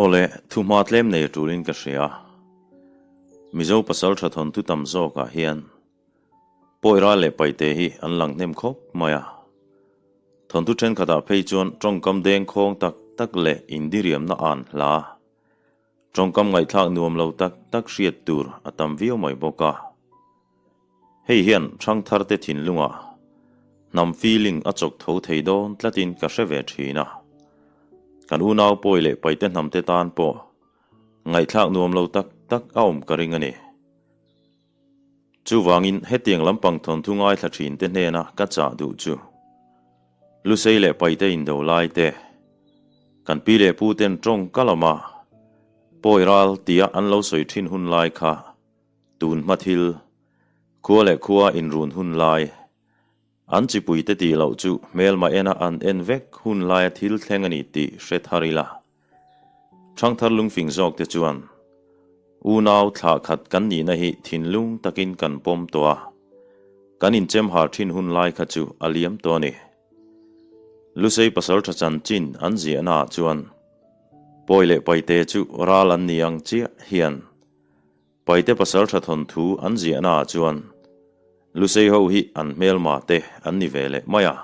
Awle, thuhma tlem nei a tulin ka hria. Mizo pasaltha thawnthu tam zawkah hian Pawi ral leh paite hi an lang hnem khawp mai a. Thawnthu thenkhatah phei chuan tawngkam dengkhawng tak tak leh indiriamna an hla. Tawngkam ngaihthlak nuam lo tak tak hriat tur a tam viau mai bawk a. Hei hian thangtharte thinlungah hnam feeling a chawk tho thei dawn tlatin ka hre ve thin a. Kan unau pawi leh paite hnamte tan pawh ngaihthlak nuam lo tak tak a awm ka ring a ni. Chuvangin hetiang lampang thawnthu ngaithla thinte hnena ka chah duh chu Lusei leh Paite indo lai te, kan pi leh pu ten tawng ka lama pawi ral tia an lo sawi thin hun lai kha tun hma thil, khua leh khua inrun hun lai, an chipuite tih loh chu hmelma ena an en vek hun laia thil thleng a ni tih hre thar ila. Thangthar lungfing zawk te chuan unau thlah khat kan nihna hi thinlung takin kan pawm tawh a, kan inchem har thin hun lai kha chu a liam tawh a ni. Lusei pasaltha chanchin an ziahna ah chuan Pawi leh Paite chu ral an ni ang chiah hian Paite pasaltha thawnthu an ziahna ah chuan Lusei ho hi an hmelma te an ni ve leh mai a.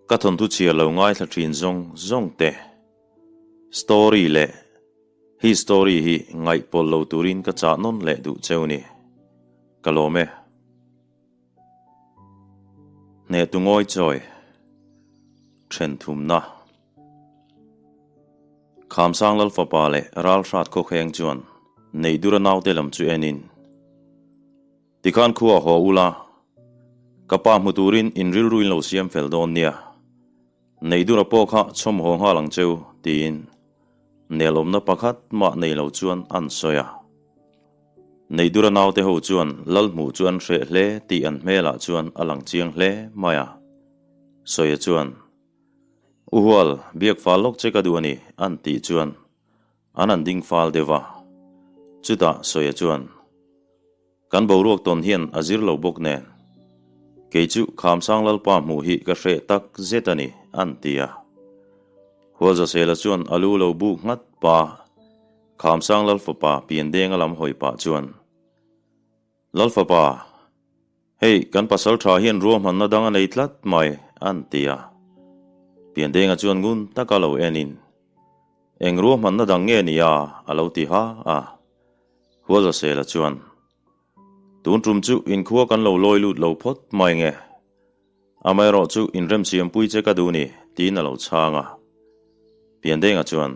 Ka thawnthu chhiar lo ngaithla thin zawng zawng te story leh history hi ngaihpawlh lo turin ka chah nawn leh duh cheu ni. Ka lawm e. Hnehtu ngawi chawi then thumna. Khamsang Lal fapa leh Ralhrat khawkheng chuan Neihdura naute lam chu enin, Tikhan khua haw ula, ka pa hmu turin in rilru in lo siam fel dawn nia. Neihdura pawh kha chhawm haw nghal ang cheu, tiin nelawmna pakhat mah nei lo chuan an sawi a. Neihdura naute ho chuan Lal hmuh chu an hreh hle tih an hmelah chuan a lang chiang hle mai a. Sawia chuan, U Hual, biak fal lawk che ka duh a ni, an tih chuan an han ding fal deuh va. Chutah Sawia chuan, Kan boruak tawn hian a zir lo bawk nen, kei chu Khamsang Lalpa hmuh hi ka hreh tak zet a ni, an ti a. Hualzasela chuan a lu lo buk nghat pa, Khamsang Lalfapa Piandenga lam hawi pah chuan, Lalfapa, hei kan pasal tha hian ruahmanna dang a nei tlat mai, an ti a. Piandenga chuan ngun taka lo enin, Eng ruahmanna dang nge ni a? a lo ti ha a. Hualzasela chuan, Tun tum chu inkhua kan lo lawi lut lo phawt mai nge? Amaherawh chu inremsiampui che ka duh ni, tiin a lo chhang a. Piandenga chuan,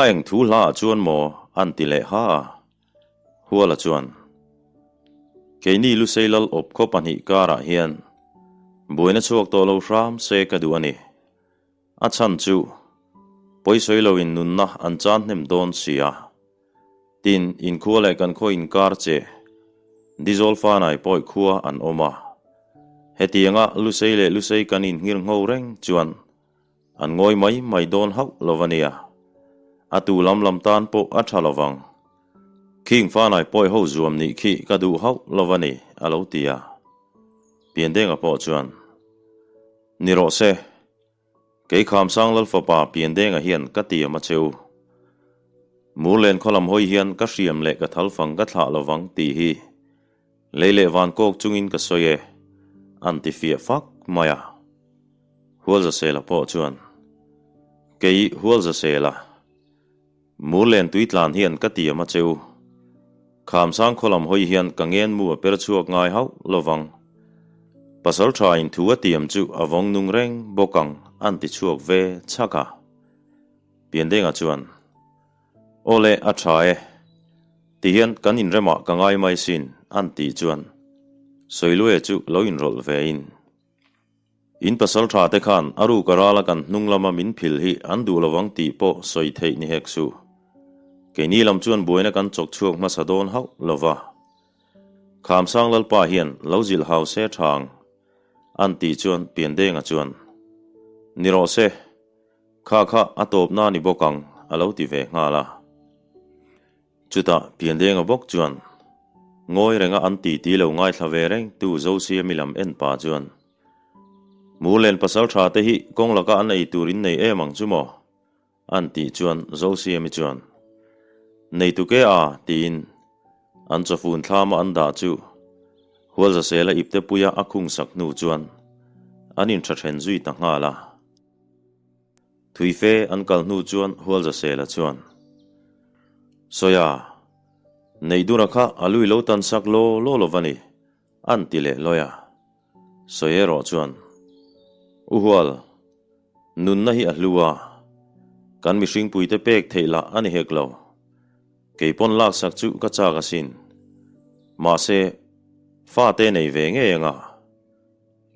A eng thu hlaah chuan maw? an ti leh ha a. Huala chuan, Keini Lusei Lal awp khaw pahnih karah hian buaina chhuak tawh lo hram se ka duh a ni. A chhan chu pawisawi loin nunna an chan hnem dawn si a. Tin, inkhua leh kan khaw inkar che Dizawl Fanai pawi khua an awm a. Hetianga Lusei leh Lusei kan inhngir ngho reng chuan An ngawi mai mai dawn hauh lo a nia. A tu lam lam tan pawh a tha lo vang. Khing fanai pawi ho zuam nih khi ka duh hauh lo a ni, a lo ti a. Piandenga pawh chuan, Ni rawh se, kei Khamsang Lalfapa Piandenga hian ka tiam a che u. Murlen khaw lam hawi hian ka hriam leh ka thalfang ka thlah lo vang tih hi Lei leh van kawk chungin ka sawi e, an ti fiah fak mai a. Hualzasela pawh chuan, Kei Hualzasela, Murlen tuitlan hian ka tiam a che u. Khamsang khaw lam hawi hian ka ngen mu a per chhuak ngai hauh lo vang. Pasal tha in thu a tiam chu a vawng nung reng bawk ang an ti chhuak ve chhak a. Piandenga chuan, Aw le, a tha e. Tihian kan inremah ka ngai mai sin, an tih chuan Sawiluaia chu lo inrawlh ve in. In pasal tha te khan a ruk a rala kan hnung lama min phil hi an duh lovang tih pawh sawi theih ni hek suh. Keini lam chuan buaina kan chawk chhuak hmasa dawn hauh lova. Khamsang Lalpa hian lo zilh hau se tha ang, an tih chuan Piandenga chuan, Ni rawh se. Kha kha a tawpna ni bawk ang, a lo ti ve nghal a. Chutah Piandenga bawk chuan ngawi renga an ti ti lo ngaithla ve reng tu Zosiami lam en pa chuan, Murlen pasal tha te hi kawng laka an ei tur in nei em ang chu maw? An tih chuan Zosiami chuan, Nei tuke a? tiin an chawfun thlama an dah chu Hualzasela iptepuia a khungsak hnu chuan an intha then zui ta nghal a. Thuife an kal hnu chuan Hualzasela chuan, Sawia, Neihdura kha a lui lo tan sak law law lo va ni, an ti leh lawi a. Sawi erawh chuan, U Hual, nunna hi a hlu a, kan mihringpuite pek theih lah a ni hek lo. Kei pawn laksak chu ka chak asin. Mahse, fate nei ve ngei anga.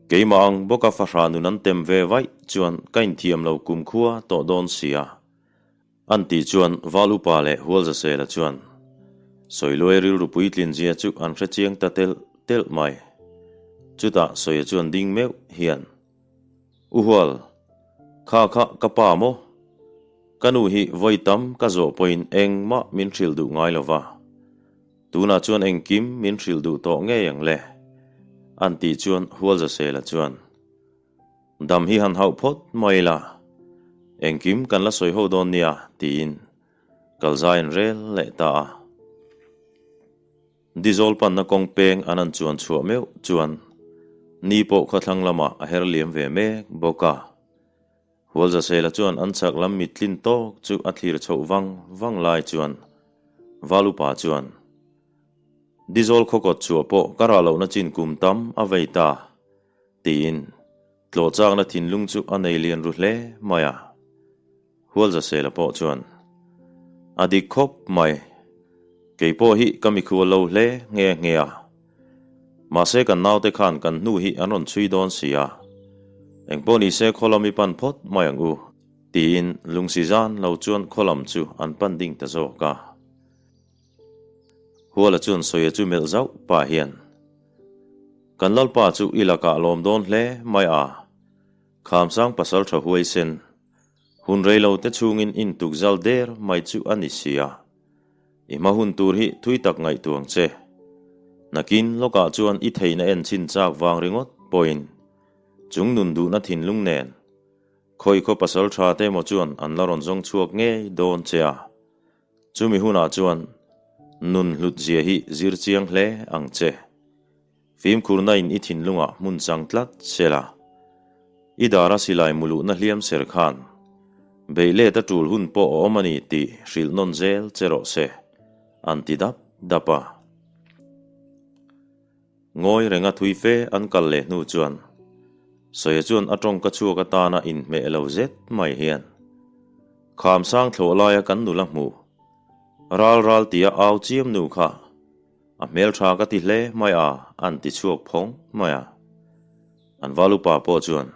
Keimah ang bawka fahra nun an tem ve vaih chuan ka inthiam lo kumkhua tawh dawn si a. An tih chuan Val Upa leh Hualzasela chuan Sawiluai rilru puitlin zia chu an hre chiang ta telh telh mai. Chutah Sawia chuan ding meuh hian, U Hual, kha kha ka pa maw? Ka nu hi vawi tam ka zawh pawhin engmah min hrilh duh ngai lo va. Tunah chuan engkim min hrilh duh tawh ngei ang le, an tih chuan Hualzasela chuan, Dam hi han hauh phawt mai ila, engkim kan la sawi ho dawn nia, tiin kalzai an rel leh ta a. Dizawl panna kawng peng an han chuan chhuah meuh chuan ni pawh khawthlang lamah a her liam ve mek bawk a. Hualzasela chuan an chak lam mittlin tawk chu a thlir chhoh vang vang lai chuan Valupa chuan, Dizawl khawkawt chhuah pawh ka rah lohna chin kum tam a vei ta, Tiin tlawhchakna thinlung chu a nei lian ru hle mai a. Hualzasela pawh chuan, A dik khawp mai. Kei pawh hi ka mikhual lo hle nghe nghe a. Mahse kan naute khan kan hnu hi an rawn chhui dawn si a. Engpawh nise khawlam i pan phawt mai ang u, tiin lungsi zan lo chuan khawlam chu an pan ding ta zawk a. Huala chuan Sawia chu melh zauh pah hian, Kan Lalpa chu i lakah lawm dawn hle mai a, Khamsang pasal tha huaisen, hun rei lo te chhungin in tukzal der mai chu a ni si a, i hma hun tur hi thui tak ngaihtuang che. Nakin lawkah chuan i theihna en chhin chak vang ringawt pawhin chung nun duhna thinlung nen khawi khaw pasal tha te emaw chuan an la rawn zawng chhuak ngei dawn che a. Chumi hunah chuan nun hlut zia hi zir chiang hle ang che. Fimkhurna in i thinlungah hmun chang tlat se la. I dara silai muluhna hliam ser khan beih let a tul hun pawh a awm a ni tih hrilh nawn zel che rawh se, an ti dap dap a. Ngawi renga thui fe an kal leh hnu chuan Sawia chuan a tawngka chhuak atana inhmeh lo zet mai hian Kham sang thlawh laia kan nula hmu ral ral tia au chiam nu kha a hmeltha ka ti hle mai a an ti chhuak phawng mai a. An val upa pawh chuan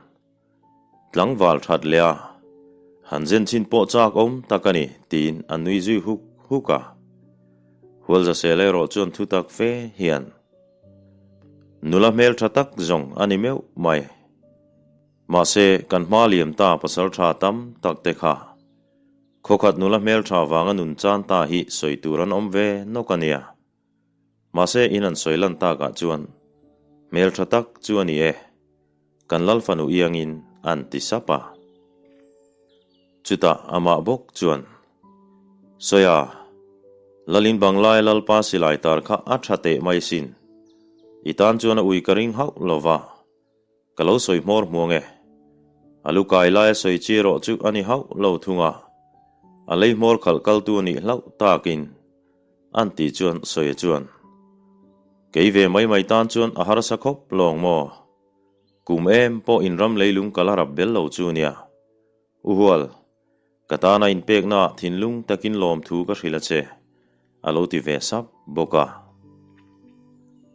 Tlangval that leh a, han zen chhin pawh chak awm tak a ni, tiin a nui zui huk huk a. Hualzasel erawh chuan thu tak fe hian, Nula hmel tha tak zawng a ni meuh mai. Mahse, kan hma liam ta pasal tha tam tak te kha khawkhat nula hmel tha vanga nun chan ta hi sawi tur an awm ve nawk a nia. Mahse, in an sawi lan takah chuan hmel tha tak chu a ni e. Kan Lal fanu iangin an ti sap a. Chutah amah bawk chuan, Sawia, Lalin Banglai Lalpa silai tar kha a tha teh mai sin. I tan chuan a ui ka ring hauh lo va, ka lo sawi hmawr hmuang e. A lu kai laia sawi chi erawh chu a ni hauh lo thung a, a lei hmawr khalh kaltu a nih hlauh takin an tih chuan Sawia chuan, Kei ve mai mai tan chuan a harsa khawp lawng maw? Kum em pawh in ram leilung ka la rap bel lo chu nia. U Hual, ka tana inpekna ah thinlung takin lawmthu ka hrilh a che, a lo ti ve sap bawk a.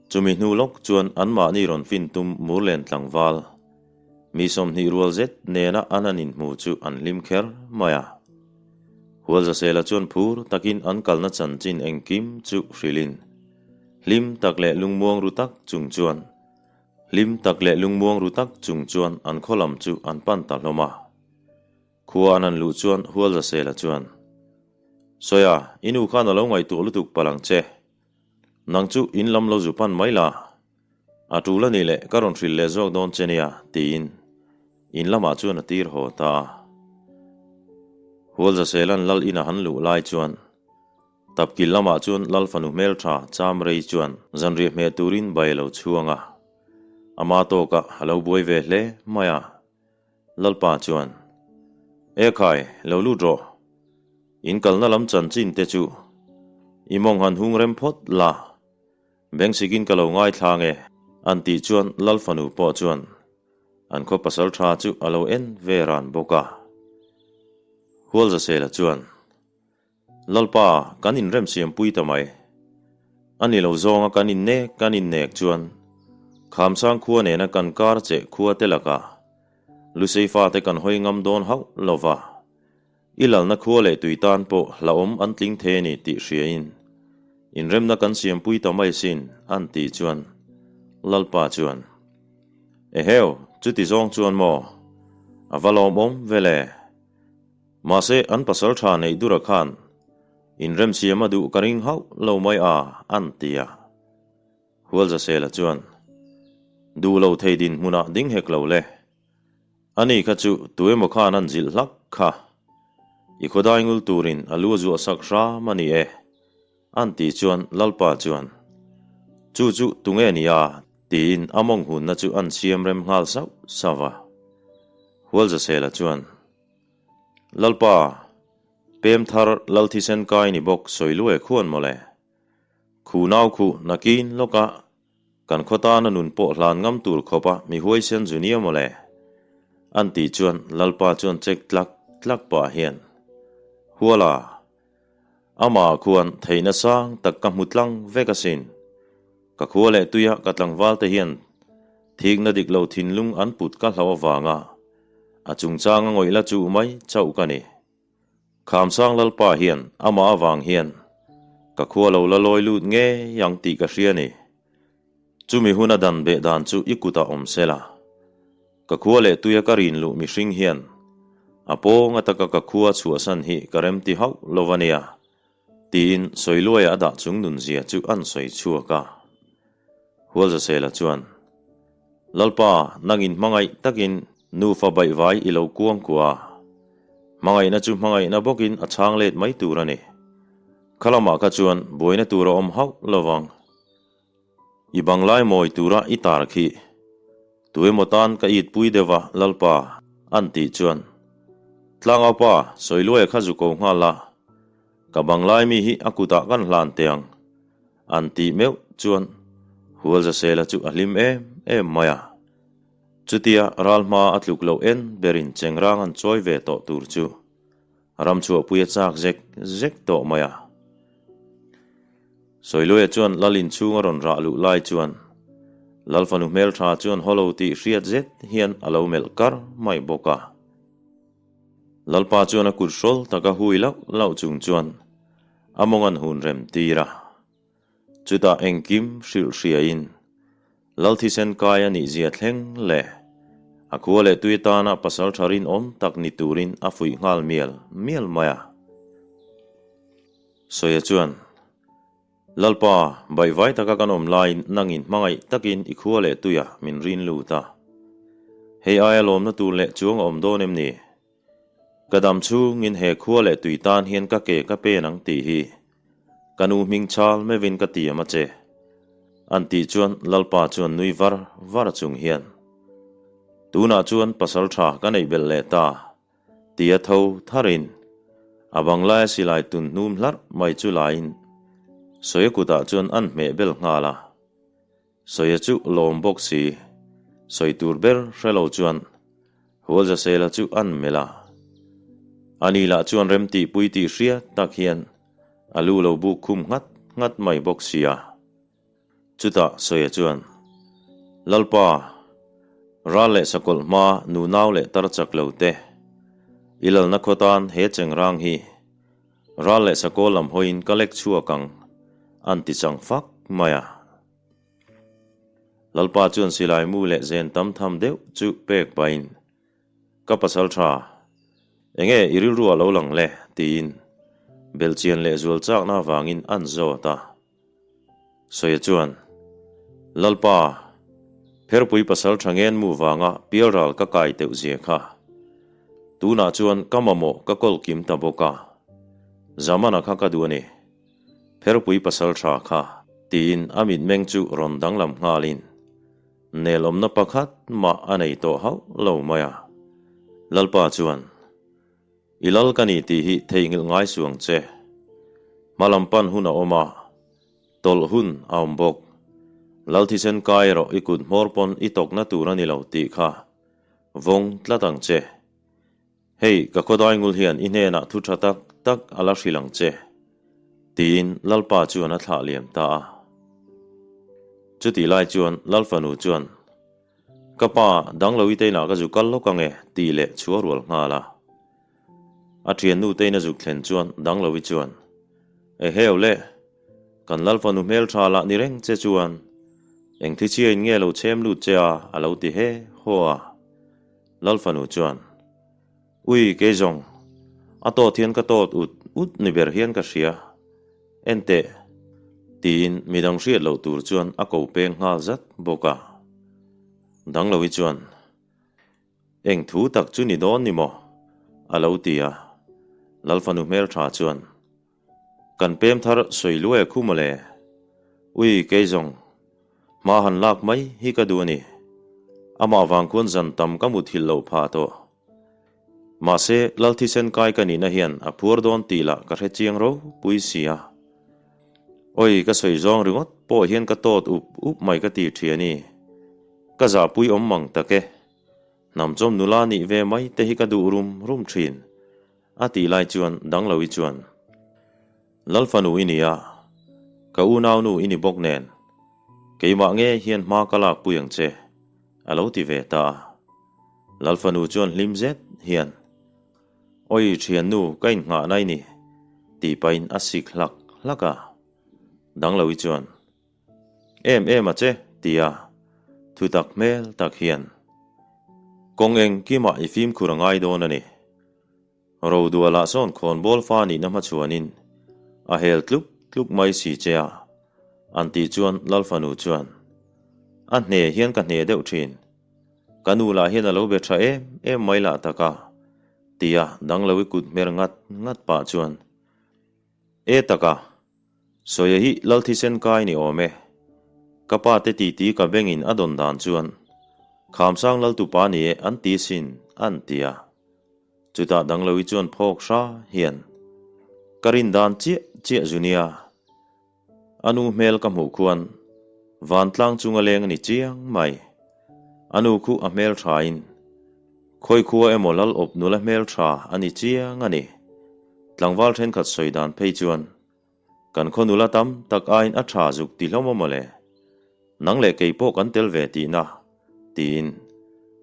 Chumi hnu lawk chuan anmahni rawn fin tum Murlen tlangval, mi 20 rual zet nena an han inhmu chu an hlim kher mai a. Hualzasela chuan phur takin an kalna chanchin engkim chu hrilhin, hlim tak leh lungmuang ru tak chung chuan Hlim tak leh lungmuang ru tak chung chuan an khaw lam chu an pan ta hlawm a. Khua an han luh chuan Hualzasela chuan, Sawia, i nu khan a lo ngaihtuah lutuk palh ang che. Nang chu in lam lo zu pan mai la. A tul a nih leh ka rawn hrilh leh zawk dawn che nia, tiin in lamah chuan a tir haw ta a. Hualzasela'n lal ina han luh lai chuan Tapkil lamah chuan lal fanu hmeltha cham rei chuan zanriah hmeh turin bai a lo chhuang a, ama tawkah a lo buai ve hle mai a. Lalpa chuan, E khai, lo lut rawh. In kalna lam chanchin te chu i mawng han hung rem phawt la, bengsikin ka lo ngaithlang e, an tih chuan lal fanu pawh chuan an khaw pasal tha chu a lo en ve ran bawk a. Hualzasela chuan, Lalpa, kan inremsiampui ta mai. A ni lo zawnga kan innek kan innek chuan Khamsang khua nena kan kar cheh khua te lakah Lusei fate kan hawi ngam dawn hauh lo va, i lalna khua leh tui tan pawh hlauhawm an tling thei a ni tih hriain inremna kan siampui ta mai sin an tih chuan Lalpa chuan, Eheu, chuti zawng chuan maw? A va lawmawm vele. Mahse, an pasal tha neih dura khan inremsiam a duh ka ring hauh lo mai a, an ti a. Hualzasela chuan, Duh lo thei dinhmunah ding hek lo le. Ani kha chu tuemaw khan an zilh hlak kha. I khawdai ngul turin a lu a zuah sak hram a ni e, an tih chuan Lalpa chuan, Chu chu tunge ni a? tiin a mawng hunna chu an siam rem nghal sauh sauh a. Hualzasela chuan, Lalpa, pem thar lal thisen kai ni bawk sawi luai khuan mawle. Khu nau khu nakin lawka kan khaw tana nun pawh hlan ngam tur khawpa mi huaisen zu nia mawle. An tih chuan Lalpa chuan chek tlak tlak pah hian, Huala, amah khuan theihna sang tak ka hmu tlang vek asin. Ka khua leh tuia ka tlangval te hian thikna dik lo thinlung an put ka hlauh avanga a chungchanga ngawih la chuh mai chauh ka ni. Khamsang Lalpa hian amah avang hian ka khua lo la lawi lut ngei ang tih ka hria ni. Chumi huna dan beh dan chu i kutah awm se la. Ka khua leh tuia ka rin luh mihring hian a pawng ataka ka khua chhuahsan hi ka remti hauh lo a nia. Tiin Sawiluaia a dah chung nunzia chu an sawi chhuak a. Hualzasela chuan, Lalpa, nangin hmangaih takin nufa baihvai i lo kuang kuah a. Hmangaihna chu hmangaihna bawkin a chhang let mai tur a ni. Kha lamah kha chuan buaina tur a awm hauh lo vang. I banglai mawi tura i tar khi. Tuemaw tan ka it pui deuh a, Lalpa, an tih chuan. Tlangaupa, Sawiluaia kha zu ko nghal la. Ka banglai mi hi a kutah kan hlan teh ang, an tih meuh chuan Hualzasela chu a hlim em em mai a. Chutia ral hma a tluk loh en berin chengrang an chawi ve tawh tur chu ram chhuahpui a chak zek zek tawh mai a. Sawiluaia chuan Lal inchhung a rawn rah luh lai chuan Lal fanu hmeltha chuan haw lo tih hriat zet hian a lo melh kar mai bawk a. Lalpa chuan a kut hrawl taka hui lauh lauh chung chuan a mawng an hun rem tir a. Chutah engkim hrilh hriain Lal thisen kai a nih zia thleng leh a khua leh tui atana pasal tha rinawm tak ni turin a fuih nghal mial mial mai a. Sawia chuan, Lalpa, baihvai taka kan awm laiin nangin hmangaih takin i khua leh tuia min rin lut a. Hei aia lawmna tur leh chuang a awm dawn em ni? Ka dam chhungin he khua leh tui tan hian ka ke ka pen ang tih hi ka nu hming chal meuhin ka tiam a che. An tih chuan Lalpa chuan nui var var chung hian, Tunah chuan pasal tha ka neih belh leh ta. Tia tho tharin a banglaia silai tun hnum hlarh mai chu laiin Sawia kutah chuan an hmeh bel nghal a. Sawia chu lawm bawk si, sawi tur ber hre lo chuan Hualzasela chu an melh a. Ani lah chuan remtihpui tih hriat tak hian a lu lo buk khum nghat nghat mai bawk si a. Chutah Sawia chuan, Lalpa, ral leh sakawlh hma nunau leh tar chak lo te, i lalna khaw tan he chengrang hi ral leh sakawl lam hawiin ka lek chhuak ang, an ti chang fak mai a. Lalpa chuan silai mu leh zen tam tham deuh chu pek pahin, Ka pasal tha, enge i rilru ah lo lang le? tiin belhchian leh zual chakna avangin an zawt a. Sawia chuan, Lalpa, Pherpui pasal tha ngen mu vanga pialral ka kai teuh zia kha. Tunah chuan ka mamawh ka kawl kim ta bawk a, Zamana kha ka duh a ni. Pherpui pasal tha kha, tiin a mitmeng chu rawn danglam nghalin nelawmna pakhat mah a nei tawh hauh lo mai a. Lalpa chuan, I lal ka ni tih hi theihnghilh ngai suh ang che. Hmalam pan hun a awm a, tawlh hun a awm bawk. Lal thisen kai erawh i kut hmawr pawn i tawkna tur a ni lo tih kha vawng tlat ang che. Hei, ka khawdai ngul hian i hnenah thu tha tak tak a la hrilh ang che, tiin Lalpa chuan a thlah liam ta a. Chutih lai chuan Lalfanu chuan, Ka pa, danglo i teinah ka zu kal lawk ang e, tih leh chu a rual nghal a. A thiannu tein a zuk thlen chuan danglo i chuan, Eheu le, kan Lalfanu hmeltha lah ni reng che chuan eng thichhiain nge lo chhem lut che a, a lo ti he haw a. Lalfanu chuan, Ui, kei zawng, a tawt hian ka tawt ut ut ni ber hian ka hria. En teh, tiin midang hriat loh tur chuan a ko peng nghal zat bawk a. Danglohi chuan, Eng thu tak chu ni dawn ni maw? a lo ti a. Lalfanu hmeltha chuan, Kan pem thar sawi luai a khu mawle. Ui, kei zawng, hma han lak mai hi ka duh a ni. Amah vang khuan zan tam ka muthilh loh phah tawh. Mahse, Lal thisen kai ka nihna hian a phuar dawn tih lah ka hre chiang ropui si a. Oi, ka sawi zawng ringawt pawh hian ka tawt up up mai ka ti thian i. Ka zahpui awm mang tak e. Hnamchawm nula nih ve mai te hi ka duh rum rum thin. A tih lai chuan Danglohi chuan, Lal fanu i ni a, ka unaunu i ni bawk nen, keimah nge hian hma ka lak pui ang che, a lo ti ve ta a. Lal fanu chuan hlim zet hian, Awi thiannu ka innghah nai ni, tih pahin a sik hlak hlak a. Danglohi chuan, Em em a che, tia thutak hmel tak hian, Kawng engkimah i fimkhur a ngai dawn a ni. Rodualah sawn khawnbawl fa nihna hmachhuanin a hel tluk tluk mai si che a, an tih chuan Lalfanu chuan, A hne hian ka hne deuh thin. Ka nu lah hian a lo be tha em em mai lah tak a, tia danglo i kut hmer ngat ngat pah chuan, E taka, Sawia hi Lal thisen kai ni awm e. Ka pa te titi ka bengin a dawn dan chuan Khamsang Lal tupa ni e an ti sin an ti a. Chutah Danglohi chuan phawk hra hian ka rin dan chiah chiah zu nia. A nu hmel ka hmuh khuan vantlang chunga leng a ni chiang mai. A nu khu a hmel thain khawi khua emaw Lal awp nula hmel tha a ni chiang a ni. Tlangval thenkhat sawi dan phei chuan Kan khaw nula tam tak aiin a tha zuk ti hlawm aw mawle. Nang leh kei pawh kan tel ve tihna, tiin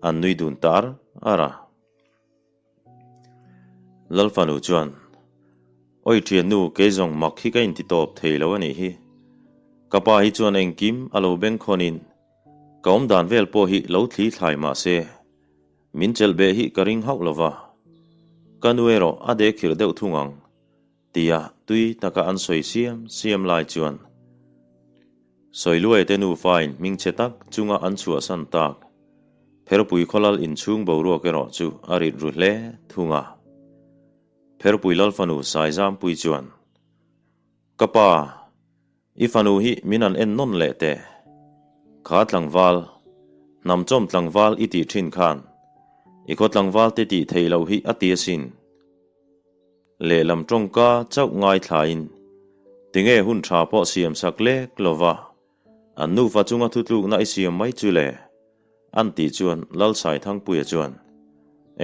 an nui dun ta ar ar a. Lalfanu chuan, Awi thiannu, kei zawng mak hi ka inti tawp thei lo a nih hi. Ka pa hi chuan engkim a lo bengkhawnin ka awmdan vel pawh hi lo thli thlai mah se, min chelh beh hi ka ring hauh lo va. Ka nu erawh a dehkhirh deuh thung ang. Tia tui taka an sawi siam siam lai chuan Sawiluaite nufain hmingchhe tak chunga an chhuahsan tak Pherpui khawlal inchhung boruak erawh chu a rit ru hle thung a. Pherpui Lalfanu Saizampui chuan, Ka pa, I fanu hi min han en nawn leh teh. Kha tlangval, hnamchawm tlangval i tih thin khan i khaw tlangval te tih theih loh hi a ti asin. Lehlam tawngka chauh ngaithlain tinge hun tha pawh siam sak lek lova an nufa chunga thutlukna i siam mai chu le? An tih chuan Lalsaithangpuia chuan,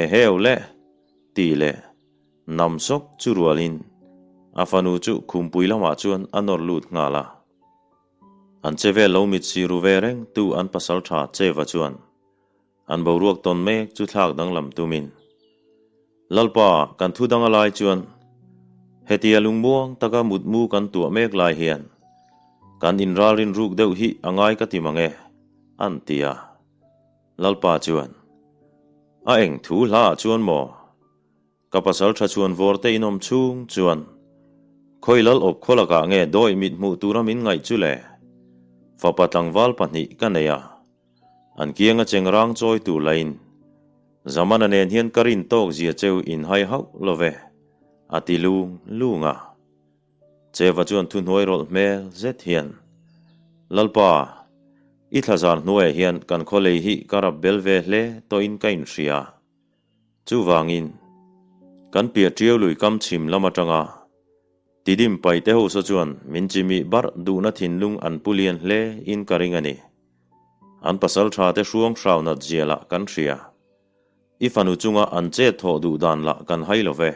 Eheu le! Tih leh Nam sawk chu rualin a fanu chu khumpui lamah chuan a nawr lut nghal a. An che vel lo mit si ru ve reng tu an pasal tha Cheva chuan an boruak tawn mek chu thlak danglam tumin, Lalpa, kan thu dang a lai chuan hetia lungmuang taka mutmu kan tuah mek lai hian kan inralrin ruk deuh hi a ngai ka ti mang e, an ti a. Lalpa chuan, A eng thu hlaah chuan maw? Ka pasal tha chhuan vawr te in awm chhung chuan khawi lal awp khaw lakah nge dawi mit hmuh tura min ngaih chu le? Fapa tlangval pahnih ka nei a, an kianga chengrang chawi tur lain. Zamana nen hian ka rin tawk zia cheu in hai hauh lo ve, a ti lung lung a. Cheva chuan thuhnuai rawlh hmel zet hian, Lalpa, i thlazar hnuaiah hian kan khawlei hi ka rap bel ve hle tawhin ka inhria. Chuvangin, kan piah ṭiau lui kam chhim lam aṭanga Tidim paite ho saw chuan min chimih barh duhna thinlung an pu lian hle in ka ring a ni. An pasal tha te hruang hrau nat zia lah kan hria. I fanu chunga an chet thawh duh dan lah kan hai lo ve.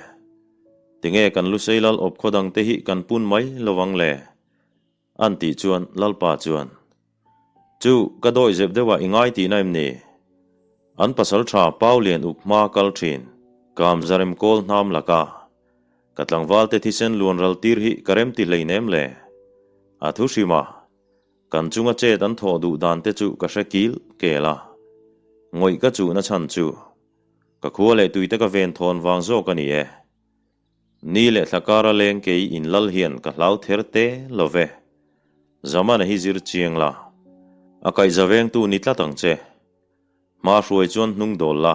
Tinge kan Lusei lal awp khaw dang te hi kan pun mai lo ang le? An tih chuan Lalpa chuan, Chu, ka dawi zep deuhah i ngai tihna em ni? An pasal tha Pau Lian uk hma kal thin, Kam Zarem kawl hnam laka ka tlangval te thisen luan ral tir hi ka rem ti hleinem le? A thu hrim a, kan chunga chet an thawh duh dan te chu ka hre kil kel a, ngawih ka chuhna chhan chu ka khua leh tuite ka ven thawn vang zawk a ni e. Ni leh thla kara leng kei in lal hian ka hlau ther te lo ve. Zamana hi zir chiang la. A kaihza vengtu ni tlat ang che. Hma hruai chuan hnung dawl la.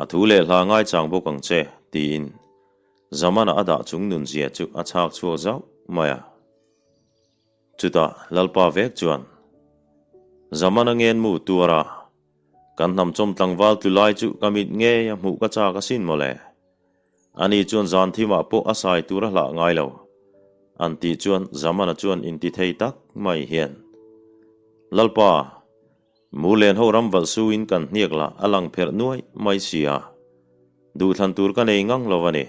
A thu leh hla ngaichang bawk ang che, tiin Zamana a dah chung nunzia chu a chhak chhuak zauh mai a. Chutah Lalpa vek chuan, Zamana ngenmu tuara kan hnamchawm tlangval tlu lai chu ka mit ngei a hmuh ka chak asin mawle. Ani chuan zan thimah pawh a sai tur a hlah ngai lo. An tih chuan Zamana chuan inti thei tak mai hian, Lalpa, Mulen ho ram valh suin kan hniak lah a lang pherh nuai mai si a, duhthlan tur ka nei ngang lo a ni.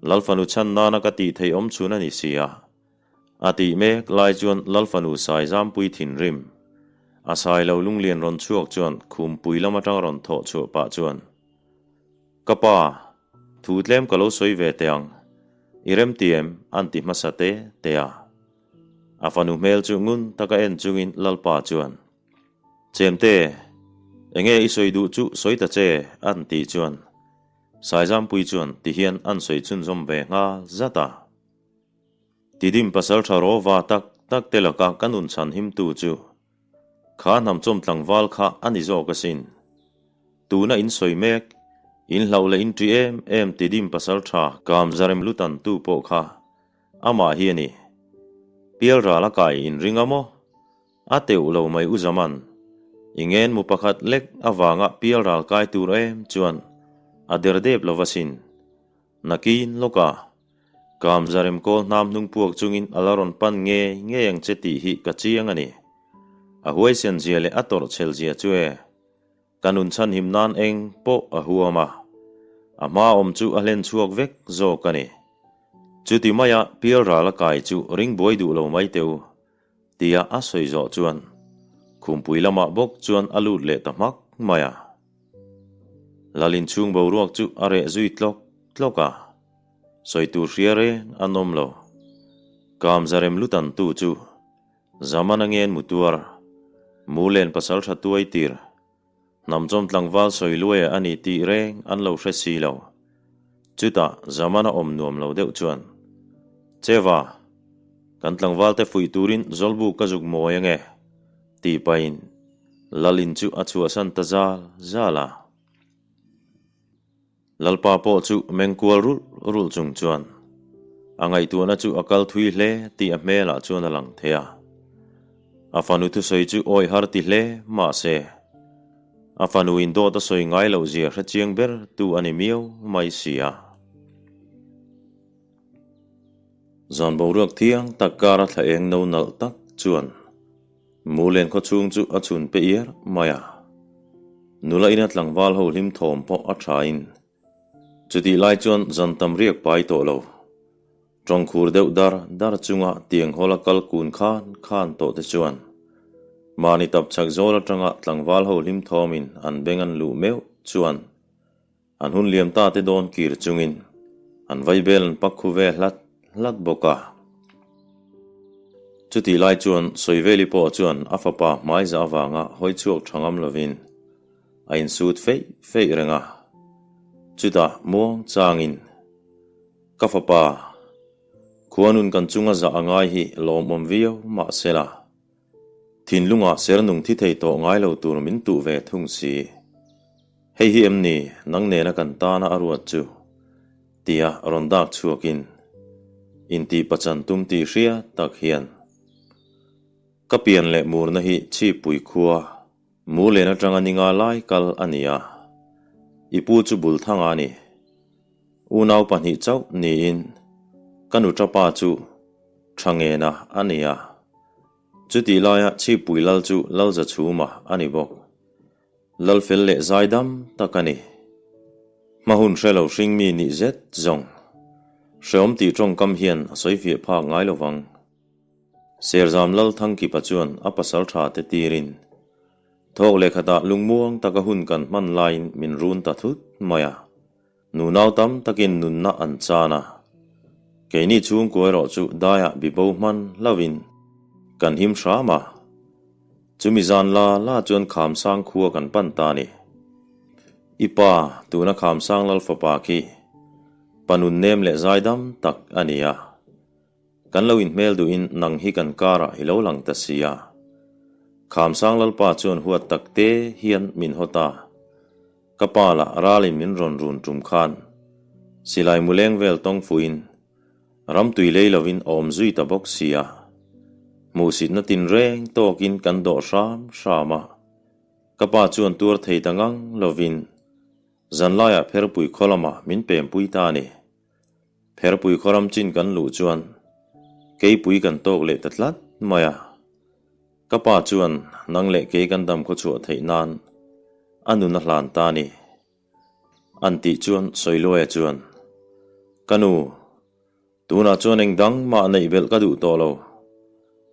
Lalfanu chhan nana ka tih theih awm chhun a ni si a. A tih mek lai chuan Lalfanu Saizampui thinrim, a sai lo lunglian rawn chhuak chuan khumpui lam atang rawn thawh chhuah pah chuan, Ka pa, thu tlem ka lo sawi ve teh ang, i remti em? an ti hmasa te te a. A fanu hmel chu ngun taka en chungin Lalpa chuan, Chemte, enge i sawi duh chu sawi ta che, an tih chuan Saizampui chuan tihian an sawi chhunzawm ve nghal zat a. Tidim pasal tha rawva tak tak te laka ka nun chhan himtu chu kha hnamchawm tlangval kha a ni zawk asin. Tuna in sawi mek, in hlauh leh in ṭi em em Tidim pasal tha Kamzarem lutan tu pawh kha amah hi a ni. Pialral a kai in ring a maw? A teuh lo mai u Zaman. I ngen mu pakhat lek avanga pialral kai tur em chuan a der dep lo asin. Nakin lawka Kamzarem kawl hnam hnung puak chungin a la rawn pan ngei ngei ang che tih hi ka chiang a ni. A huaisen zia leh a tawrh chhel zia chu e. Ka nun chhanhim nan eng pawh a huam a, a hma awm chu a hlen chhuak vek zawk a ni. Chuti maia pialral a kai chu ring buai duh lo mai teh u, tia a sawi zawh chuan khumpui lamah bawk chuan a lut leh ta hmak mai a. Lalin chhung boruak chu a reh zui tlawk tlawk a, sawi tur hria reng an awm lo. Kamzarem lutantu chu Zamana ngen mu tuar, Mulen pasal tha tuai tir, hnamchawm tlangval sawi luaia a ni tih reng an lo hre si lo. Chutah Zamana awm nuam lo deuh chuan, Cheva, kan tlangvalte fuih turin Zawlbu ka zuk mawi ange, tih pahin Lalin chu a chhuahsan ta zal zal a. Lalpa pawh chu meng kual rulh rulh chung chuan a ngaihtuahna chu a kal thui hle tih a hmelah chuan a lang thei a. A fanu thusawi chu awi har ti hle mah se, a fanu in dawt a sawi ngai loh zia hre chiang ber tu a ni miau mai si a. Zan boruak thiang tak kara thla eng no nalh tak chuan Mulen khaw chhung chu a chhun pe iar mai a, nula ina tlangval ho hlim thawm pawh a thain chutih lai chuan zan tam riak pai tawh lo. Tawngkhur deuh dar dar chunga tiang hawla kal kun khan khan tawh te chuan mahni tap chhak zawl atanga tlangval ho hlim thawmin an beng an luh meuh chuan An hun liam ta te dawn kir chungin an vaibel an pak khu ve hlat hlat bawk a. Chutih lai chuan Sawiveli pawh chuan a fapa hmaiza avanga hawi chhuak tha ngam lovin a insut feih feih reng a. Chutah muang changin, Ka fapa, khuanun kan chunga zah a ngai hi lawmawm viau mahsela, Thinlungah ser nung thi thei tawh ngai lo tur min tuh ve thung si. Hei hi em ni nang nena kan tana a ruat chu? tia rawn dak chhuakin intih pachan tum tih hria tak hian ka pian leh murna hi Chhipui khua Murlen atanga ni nga lai kal a ni a, i pu chu Bulthanga a ni. Unau pahnih chauh niin ka nuṭapa chu Thangena a ni a, chutih laia Chhipui lal chu Lalzachhuma a ni bawk. Lalfel leh zaidam tak a ni. Hma hun hre lo hring mi nih zet zawng. Hreawm tih tawngkam hian a sawi fiah phak ngai lo vang. Serzam Lalthangkipa chuan a pasal tha te tirin, Thawk leh khatah lungmuang taka hun kan hman laiin min run ta thut mai a. Nunau tam takin nunna an chan a, keini chhungkua erawh chu daiah bibo hman hlauhin kan him hram a. Chumi zan la la chuan Khamsang khua kan pan ta a ni. I pa, tuna Khamsang lal fapa khi pa nun nem leh zaidam tak a ni a. Kan lo inhmel duhin nang hi kan karah i lo lang ta si a. Khamsang lalpa chuan huat tak te hian min haw ta. Ka pa lah ralin min rawn run tum khan silai mu leng vel tawng fuhin ram tui lei lovin a awm zui ta bawk si a. Hmuhsitna tinreng tawkin kan dawh hram hram a. Ka pa chuan tuar thei ta ngang lovin zanlaiah Pherpui khaw lamah min pempui ta a ni. Pherpui khaw ram chin kan luh chuan keipui kan tawk leh ta tlat mai a. Ka pa chuan nang leh kei kan dam khaw chhuah theih nan a nun a hlan ta a ni. An tih chuan Sawiluaia chuan, Ka nu, tunah chuan eng dang mah neih belh ka duh tawh lo.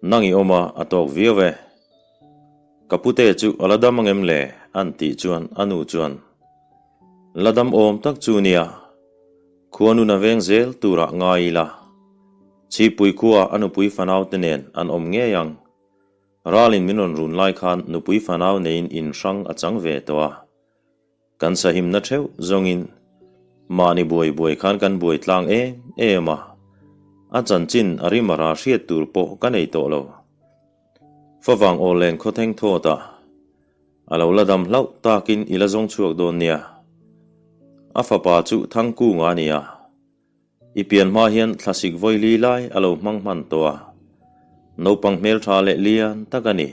Nang i awm a, a tawk viau e. Ka pute chu a la dam angem le? an tih chuan a nu chuan, La dam awm tak chu nia, khua nun a veng zel turah ngai ila. Chhipui khua a nupui fanau te nen an awm ngei ang. Ralin min rawn run lai khan nupui fanau neiin in hrang a chang ve tawh a. Kan sahimna theuh zawngin mahni buai buai khan kan buai tlang em em a, a chanchin a rim a ra hriat tur pawh ka nei tawh lo. Favang aw len khawtheng thawt a, a lo la dam hlauh takin i la zawng chhuak dawn nia. A fapa chu Thangkunga a ni a. I pian hma hian thlasik vawili lai a lo hmang hman tawh a, naupang hmeltha leh lian tak a ni,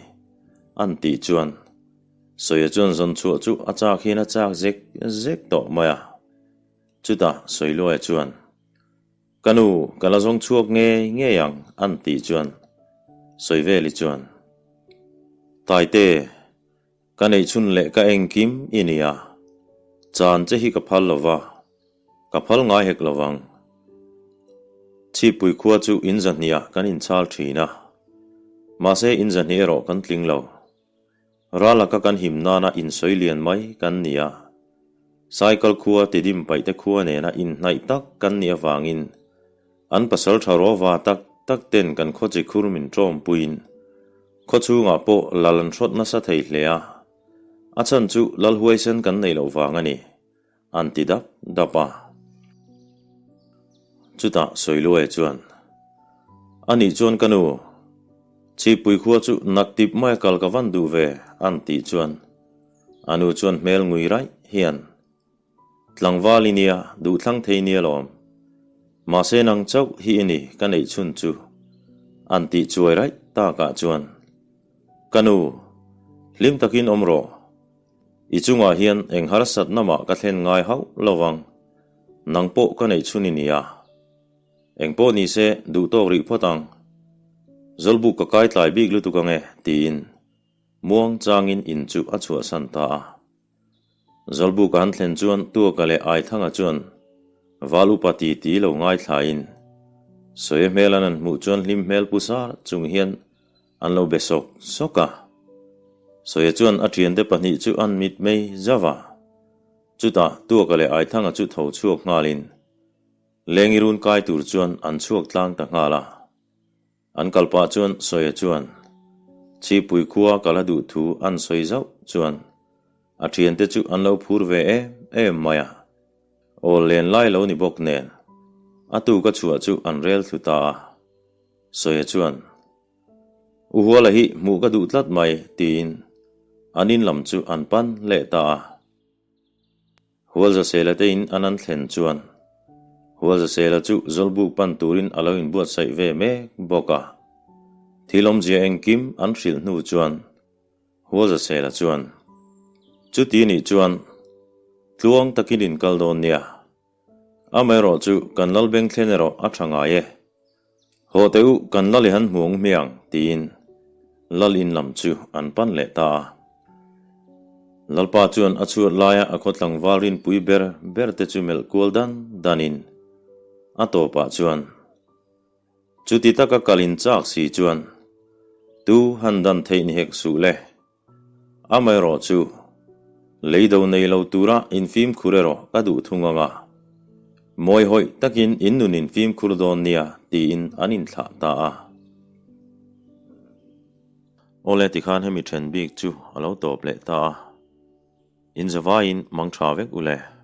an tih chuan Sawia chuan zawn chhuah chu a chak hian a chak zek zek tawh mai a. Chutah Sawiluaia chuan, Ka nu, ka la zawng chhuak ngei ngei ang, an tih chuan Sawiveli chuan, Taite, ka neihchhun leh ka engkim i ni a, chan che hi ka phal lo va, Ka phal ngai hek lo vang. Chhipui khua chu in zahniah kan inchhal thin a, mahse in zahnih erawh kan tling lo. Ral laka kan him nana insawi lian mai kan ni a, cycle khua tidim paihte khua nena inhnaih tak kan nih avangin an pasal tha rawva tak tak ten kan khaw chi khur min tawmpuiin khaw chhungah pawh lal an hrawt nasa thei hle a, a chhan chu lal huaisen kan neih loh vang a ni. An ti dap dap a. Chutah Sawiluaia chuan, A nih chuan ka nu, Chhipui khua chu naktip maia kal ka van duh ve, an tih chuan a nu chuan hmel ngui raih hian, Tlangval i nia, duhthlang thei nia lawm. Mahse nang chauh hi i ni ka neih chhun chu, an tih chuai raih takah chuan, Ka nu, hlim takin awm rawh. I chungah hian eng harsatna mah ka thlen ngai hauh lo vang, nang pawh ka neih chhun i nia. Eng pawh ni se duh tawk rih phawt ang. Zawlbuk ka kai tlai bik lutuk ang e, tiin muang changin in chu a chhuahsan ta a. Zawlbuk a han thlen chuan Tuaka leh Aithanga chuan Val upa ti ti lo ngaithlain Sawia hmel an han hmuh chuan hlim hmel pu sar chung hian An lo be sawk sawk a. Sawia chuan a thiante pahnih chu an mit mei zauh a. Chutah Tuaka leh Aithanga chu tho chhuak nghalin Lengi run kai tur chuan an chhuak tlang ta nghal a. An kal pah chuan Sawia chuan Chhipui khua ka la duh thu an sawi zauh chuan a thiante chu an lo phur ve em em mai a. Awl len lai lo ni bawk nen a tuka chhuah chu an rel thlu ta a. Sawia chuan, U Huala hi hmuh ka duh tlat mai, tiin an in lam chu an pan leh ta a. Hualzasela te in an an thlen chuan Hualzasela chu Zawlbuk pan turin a lo inbuatsaih ve mek bawk a. Thil awmzia engkim an hrilh hnu chuan Hualzasela chuan, Chuti nih chuan tluang takin in kal dawn nia. Amaherawh chu kan Lalbeng thlen erawh a tha ngai e. Haw teh u, kan lal i han hmu ang hmiang, tiin lal in lam chu an pan leh ta a. Lalpa chuan a chhuat laia a khaw tlangval rinpui ber ber te chu melh kual dan danin a tawpah chuan, Chuti taka kal in chak si chuan tu han dan theih ni hek suh le. Amaherawh chu, lei do nei lo tura infimkhur erawh ka duh thung ang a, mawi hawih takin in nun infimkhur dawn nia tiin an inthlah ta a. Awle tikhan hemi then bik chu a lo tawp leh ta a, in zavaiin mang tha vek u le.